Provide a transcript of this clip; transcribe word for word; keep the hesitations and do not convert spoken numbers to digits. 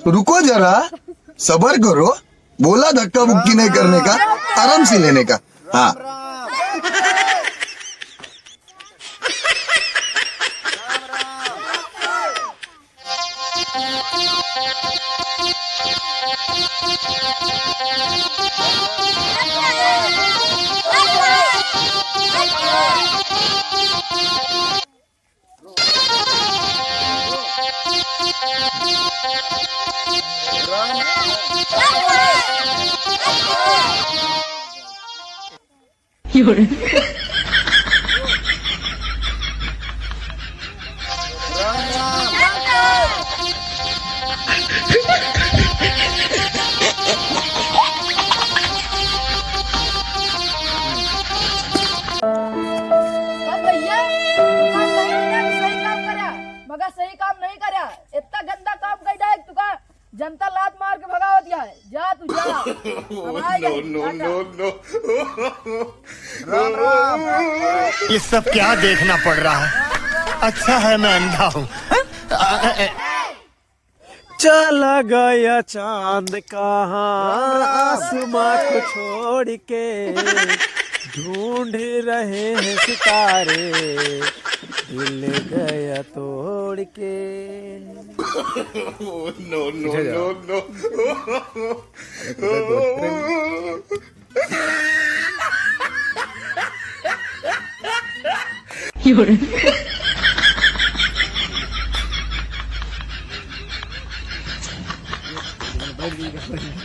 तो रुको जरा, सबर करो, बोला धक्का मुक्की नहीं करने का, आराम से लेने का। हाँ। बस भैया, तुका कही ना कि सही काम करा, मगर सही काम नहीं करा। इतना गंदा काम कई डाले तुका जनता लात मार के भगावत है। जा तू जा। अब आए no, नहीं, no, टाटा। No, no। राम, राम। ये सब क्या देखना पड़ रहा है? अच्छा है मैं अंधा हूँ। चला गया चांद कहाँ राम, राम। आसमां को छोड़ के, ढूंढ रहे हैं सितारे, दिल गया तोड़ के। Oh, no, no, पीछे जाओ। No, no। अरे, तुम्हें दोस्त प्रेम।